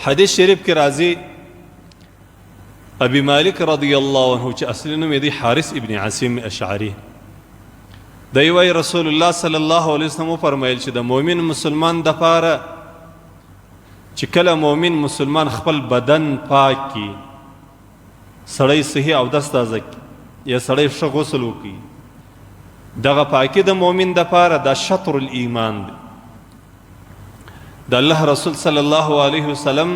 حدیث شریف کې راځي، ابي مالک رضی الله عنه چې اصلي نوم یې دی حارث ابن عاصم اشعري دی، وایي رسول الله صلی الله علیه وسلم وفرمایل چې د مؤمن مسلمان دپاره چې کله مؤمن مسلمان خپل بدن پاک کړي، سړی صحیح اودس تازه کړي یا سړی ښه غسل وکړي، دغه پاکي د مؤمن دپاره دا شطر الایمان دی. د الله رسول صلی الله علیه وسلم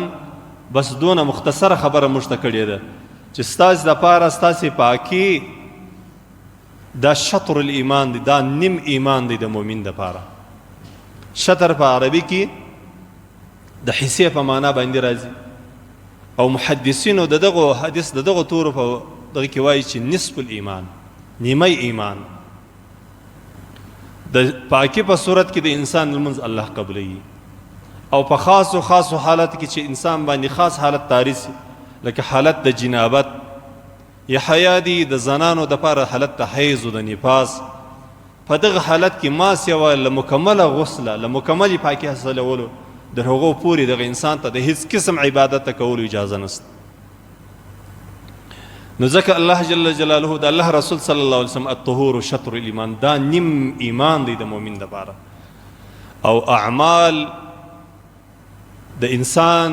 بس دونه مختصره خبره موږ ته کړې ده چې ستاسې دپاره ستاسې پاکي دا شطر الایمان دی، دا نیم ایمان دی د مؤمن دپاره. شطر په عربي کې د حصې په معنا باندې راځي، او محدثینو د دغه حدیث د دغه تورو په دغه کې وایي چې نصف الایمان، نیمه ایمان. د پاکي په صورت کې د انسان لمونځ الله قبلوي، او په خاصو خاصو حالت کې چې انسان باندې خاص حالت طاري سي، لکه حالت د جنابت یا حیا دی، د زنانو دپاره حالت د حیض او د نفاس، په دغه حالت کې ما سوا له مکمله غسله، له مکملې پاکي حاصلولو د هغو پورې دغه انسان ته د هیڅ قسم عبادت کولو اجازه نشته. نو ځکه الله جل جلاله د الله رسول صلی الله علیه وسلم الطهور شطر الایمان، دا نیم ایمان دی د مؤمن لپاره. او اعمال د انسان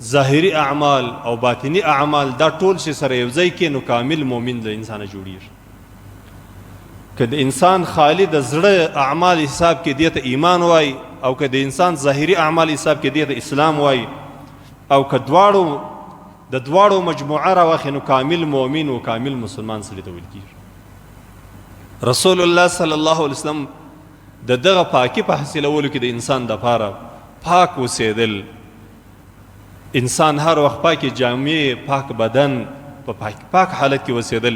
ظاهري اعمال او باطني اعمال دا ټول چې سره یو ځای کې نو کامل مؤمن د انسان جوړیږي. که د انسان خالی د زړه اعمال حساب کې دیته ایمان وای، او که د انسان ظاهري اعمال حساب کې دیته اسلام وای، او که دواړو د دواړو مجموعه راواخلي نو کامل مؤمن او کامل مسلمان سړي ته ویل کیږي. رسول الله صلی الله علیه وسلم د دغه پاکي په حاصلولو کې د انسان دپاره پاک اوسېدل، انسان هر وخت پاکې جامې، پاک بدن، په پاک پاک حالت کې اوسېدل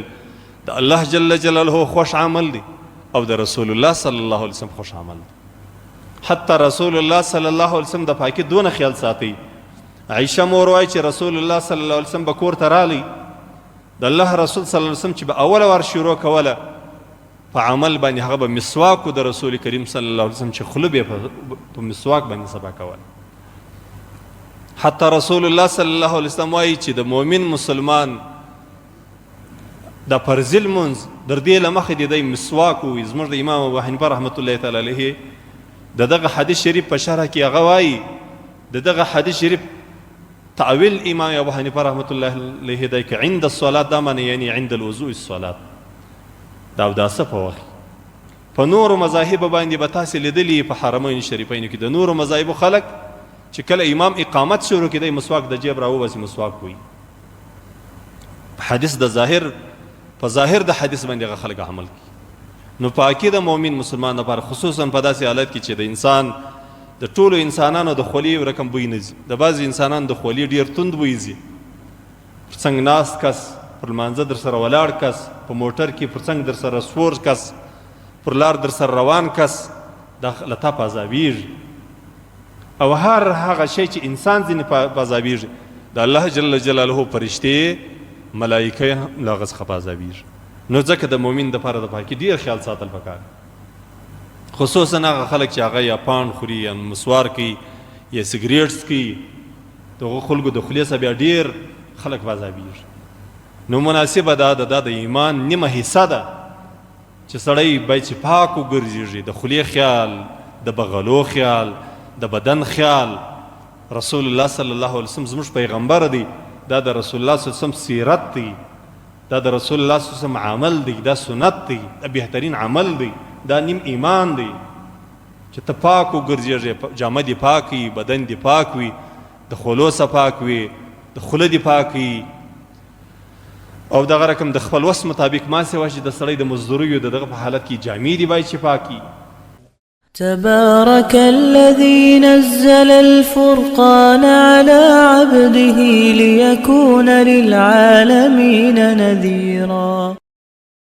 د الله جل جلاله خوښ عمل دی، او د رسول الله صلی الله علیه وسلم خوښ عمل دی. حتی رسول الله صلی الله علیه وسلم د پاکي دونه خیال ساتي. عایشه مور وایي چې رسول الله صلی الله علیه وسلم به کور ته راغلی، د الله رسول صلی الله علیه وسلم چې به اوله وار شروع کوله په عمل باندې، هغه به مسواک د رسول کریم صلی الله علیه وسلم چې خوله به په مسواک باندې صفا کوله. حتی رسول الله صلی الله علیه وسلم وایي چې د مؤمن مسلمان د فرضي لمونځ در دې له مخې دې دی مسواک ووایي. زموږ د امام ابو حنیفه رحمت الله تعالی علیه د دغه حدیث شریف په شرح کې هغه وایي، د دغه حدیث شریف تأویل امام ابو حنیفه رحمت الله علیه دی که عند الصلاة دا معنی یعنی عند الوضوء الصلاة، د اوداسه په وخت. په نورو مذاهبو باندې به تاسې لیدلي په حرمین شریفینو کې د نورو مذاهبو خلک چې کله امام اقامت شروع کړي دی مسواک د جیب راوباسي مسواک وایي. حدیث د ظاهر په ظاهر د حدیث باندې هغه خلک عمل کوي. نو پاکي د مؤمن مسلمان لپاره خصوصا په داسې حالت کې چې د انسان د ټولو انسانانو د خولې یو رقم بوی نه ځي، د بعضې انسانانو د خولې ډېر توند بوی ځي، پر څنګ ناست کس، پر لمانځه در سره ولاړ کس، په موټر کې پر څنګ در سره سور کس، پر لار در سره روان کس، دا له تا په عذابېږي. او هر هغه شی چې انسان ځینې په عذابېږي د الله جل جلاله فرشتې ملایکه هم له هغه څخه په عذابېږي. نو ځکه د مؤمن دپاره د پاکي ډېر خیال ساتل پکار دي، خصوصا هغه خلک چې هغه یا پان خوري یا مسوار کوي یا سګریټ څکي، د هغو خلکو د خولې څخه بیا ډېر خلک په عذابېږي. نو مناسبه دا ده، دا د ایمان نیمه حصه ده چې سړی باید چې پاک وګرځېږي، د خولې خیال، د بغلو خیال، د بدن خیال. رسول الله صلی الله علیه وسلم زموږ پیغمبر دی، دا د رسول الله صلی الله علیه وسلم سیرت دی، دا د رسول الله صلی الله علیه وسلم عمل دی، دا سنت دی، دا بهترین عمل دی، دا نیم ایمان دی چې ته پاک وګرځېږې، جامه دې پاک وي، بدن دې پاک وي، د خولو څخه پاک وي، د خوله دې پاک وي، او دغه رقم د خپل وس مطابق ما سوا چې د سړی د مزدوریو د دغه په حالت کې جامې دې باید چې پاکي. تبارك الذي نزل الفرقان على عبده ليكون للعالمين نذيرا.